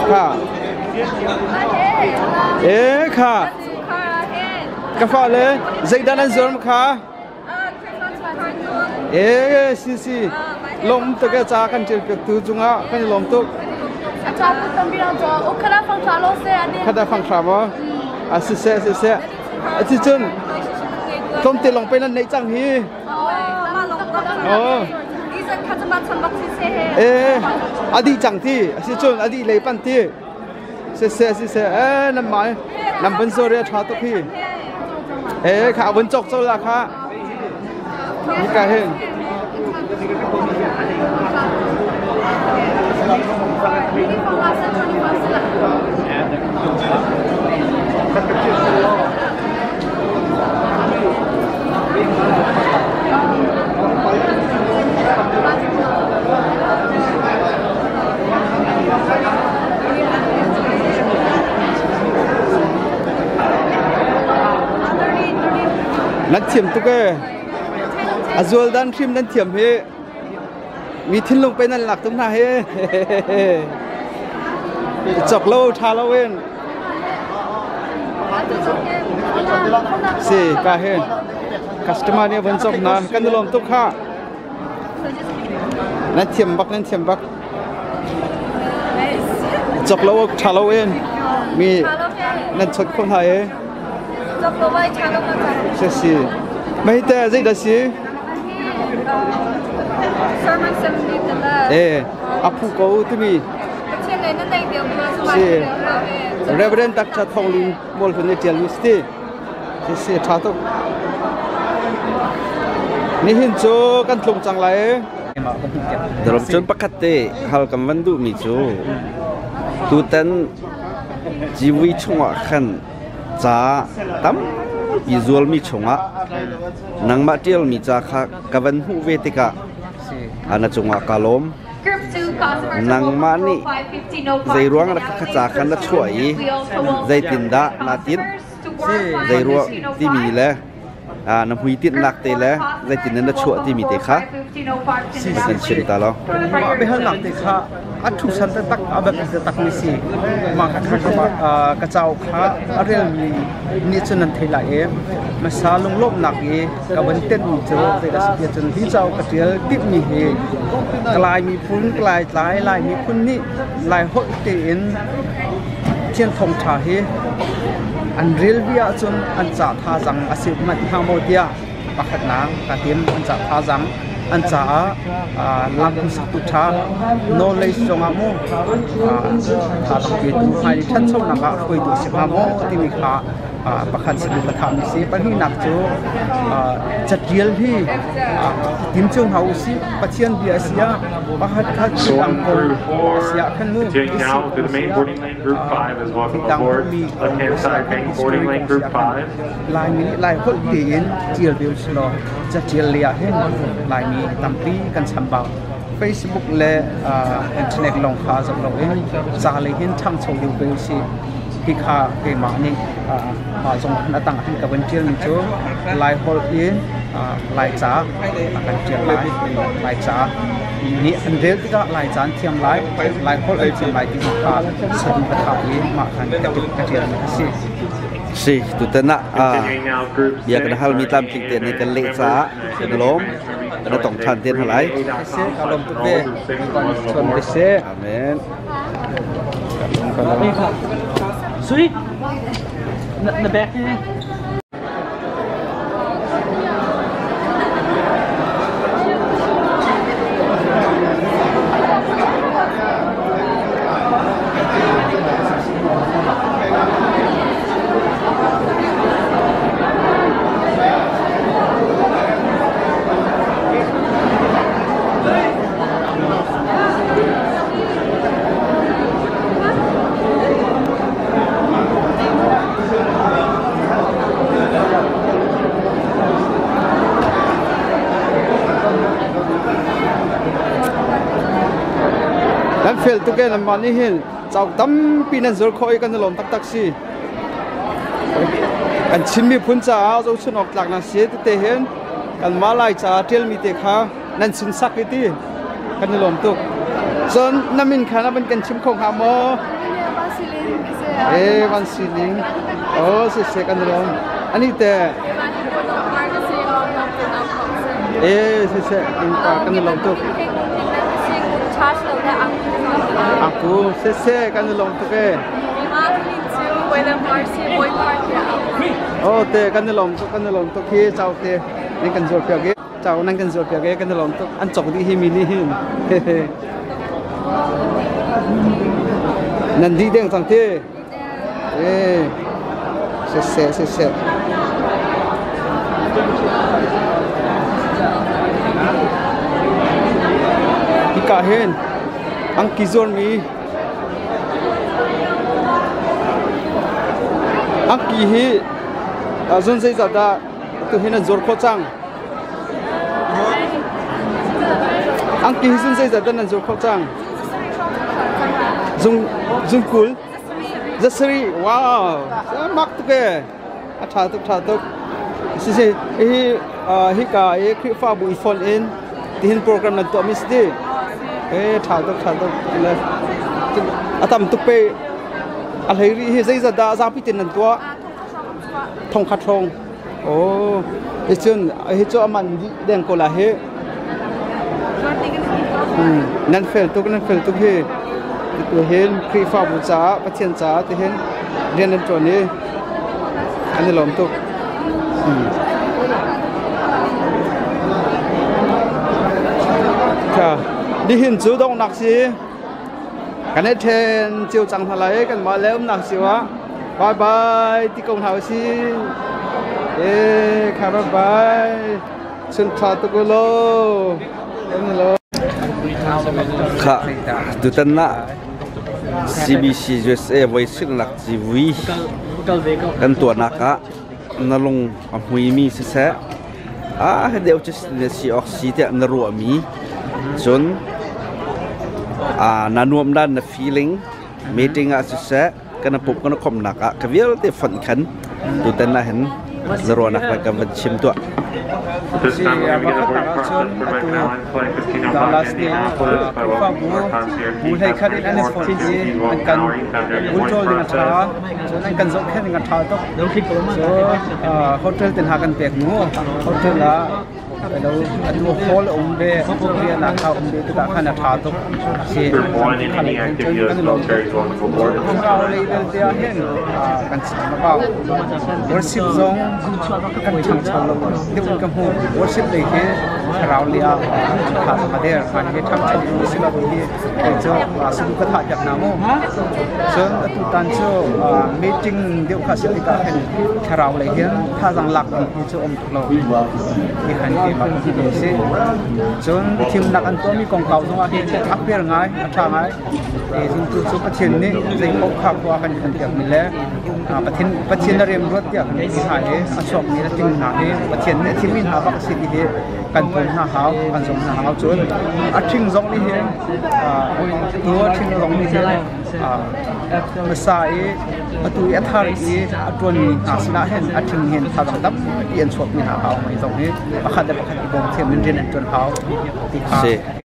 Kha. E kha. Ka fa le zeidah nan zuar kha? E si si. Lom tuk e ca kan tial piak tu cungah kan i lawm tuk. Khada fang hra maw? A si seh si seh. A si cun tlawmte lawng pe nan neih cang hi. Oh. Eh, a dih cang ti. A si cun a dih lei pan ti. Si seh si seh. Eh, nan mai. Nan van zuar a tha tuk hi. Eh, kha vun cok cho la kha. Hika hin. Nan thiam tuk ee. A zual dan hrim nan thiam hi. Mi thinlung pe nan lak tuk hna hi. Cok lo tha lo in. Si ka hin. Customer nih van cok na kan lawm tuk kha. Nan thiam bak nan thiam bak. Cok lo tha lo in. Mi nan chot kho hna e. Si si. Mei te zei dah si? Eh, a phu ko timi. Si. Reverend Dr. Thong Lin Mual Hun nih ṭialmi si ti. Si si ṭha tuk. Nihin cu kan tlung cang lai. Darom cun pakhat te hal kan van duhmi cu tutan civui chungah khan ca tampi zualmi chungah nangmah ṭialmi ca kha ka van hmuh ve tikah na cungah ka lawm. Nangmah nih zeiruang dah ka ca kha na chuah i zeitindah naa tinh? Zeiruang timi le na hmuitinhnak te le zeitin na chuah timi te kha kan chim ta lo. Mah biahalnak te kha a thusan taktak a biapi taktak mi si. Mah kha ka cauk kha a relmi nih cun nan thei lai i hmasa lunglawmhnak i ka van tenhmi cu zeidah si ti ahcun hi cauk ka ṭial timhmi hi ka Lai miphun ka Laitlai Lai miphun nih Lai holh tein Pathian thawngṭha hi an rel dih ahcun an ca thazaang a si hmanh hnga maw tiah pakhatnak ka tim an ca thazaang an caah lam saktu ṭha knowledge zongah mu thazaang petu hmailei ṭhanchonak ah hruaitu a si hnga maw timi kha pakhat si ka thahmi si. Pahnihnak cu catial hi tim cio hna usih. Pathian bia a si ah pakhat khat thildang ko a si ah khan mu thildang mi kong a si ah khan history kong si ah khan Laimi nih Lai holh tein tial ve usih law catial lei ah hin Laimi tampi kan chambau. Facebook le internet lawng kha zoh loin ca lei hin ṭhangcho deuh ve usih. Hi kha keimah nih mah zong a tang hin ka van ṭialmi cu Laiholh in Laica a kan ṭial lai. Laica nih an rel tikah Laica an thiam lai, Laiholh an thiam lai ti kha saduh ka thah i mah khan ka ṭialmi a si. Si, tutan ah bia kan halmi tlamtling te nih kan leh caah kan i lawm. Kan i tong ṭhan te hna lai. Siseh, ka lawm tuk ve. Chon siseh. Amen. Sui, na bag hi. Nan fel tuk e nan mah nih hin cauk tampi nan zul khawh i kan i lawm taktak si. Kan Chin miphun caah zohchun awk tlak nan si tete hin kanmah Lai caah ṭialmi te kha nan sunsak i ti kan i lawm tuk. Cun na min kha na van kan chim kho hnga maw? Eh, van siling. Oh, si se kan lawm. Ani te. Eh, si se kan lawm tuk. Aku si se kan lawm tuk e. Oh, te kan lawm tuk kan lawm tuk hi chau te nan kan zuar piak i chau nan kan zuar piak e kan lawm tuk an chok dih hi mi nih hin. Nan dih deng cang ti. Eh, siseh siseh. Hika hin angki zuarmi angki hi zun zeizat dah tu hin an zuar khawh cang? Angki hi zun zeizat dah nan zuar khawh cang? Zung zung 20. Zasari wow mak tuk e a ṭha tuk ṭha tuk sisi hi hika i Khrihfabu i fonh in tihin program nan tuah mi si ti e ṭha tuk ṭha tuk le a tam tuk pe a hlei rih hi zeizat dah zapi tin nan tuah 1000 hrawng oh hi cun hi cu aman dih deng ko la hi nan fel tuk nan fel tuk hi tu hin Khrihfabu caah Pathian caah ti hin rian nan ṭuan i an i lawm tuk. Kha nihin cu donghnak si kan i ṭhen cio cang hna lai kan mah le umnak cio ah bye bye ti ko hna usih. Eh kha bye bye. Chun ṭha tuk u law. Kan i lawm. Khah, tutan ah CBC USA voi sunghnak civui kan tuahnak ah na lung a hmuimi siseh, ah deuh cu na si awk si tiah na ruahmi, cun na nuam dan na feeling meeting ah siseh, kan pumh kan khomnak ah ka vialte fonh khan tutan ah hin zaruanak le kan van chim tuah. Si pakhatnak ahcun atu Dallas nih Khrihfabu bu hlei khat in an i fonh i an kan control ding a ṭha, cun an kan zohkhenh ding a ṭha tuk. Cu hotel te hna kan pek mu. Hotel ah Alo atu hall a um ve, riahnak kha um ve tikah khan a ṭha tuk. Si kha lei hin cun kan i lawm tuk. Thlarau lei belte ah hin kan chim a bau. Worship zong kan ṭhangcho lo deuh in ka hmu. Worship lei hi thlarau lei ah ṭha a der. Mah hi ṭhangcho ding si lo ti hi kei cu saduh ka thah piak hna mu. Cun atu tan cu meeting deuh kha si tikah hin thlarau lei hin thazaang lak ding hi cu um lo hi han keimah ka hmuh si. Cun thimnak an tuahmi kongkau zongah hin a fair ngai, a ṭha ngai. Zumtu cu Pathian nih zei paoh kha khua kan khan piakmi le Pathian Pathian a remruat tiah kan ti hna i a chuakmi le ting hna hi Pathian nih a thimmi hna bak a si ti hi kan pum hna hau, kan zong hna hau. Cun a ṭhing zong nih hin tu a ṭhing zong nih hin hmasa i atu i a thar i a ṭuanmi hna sinah hin a ṭhing hin thazaang tampi an chuakmi hna hau mei zong hi pakhat le pakhat i bawm thiam in rian an ṭuan hau ti kha.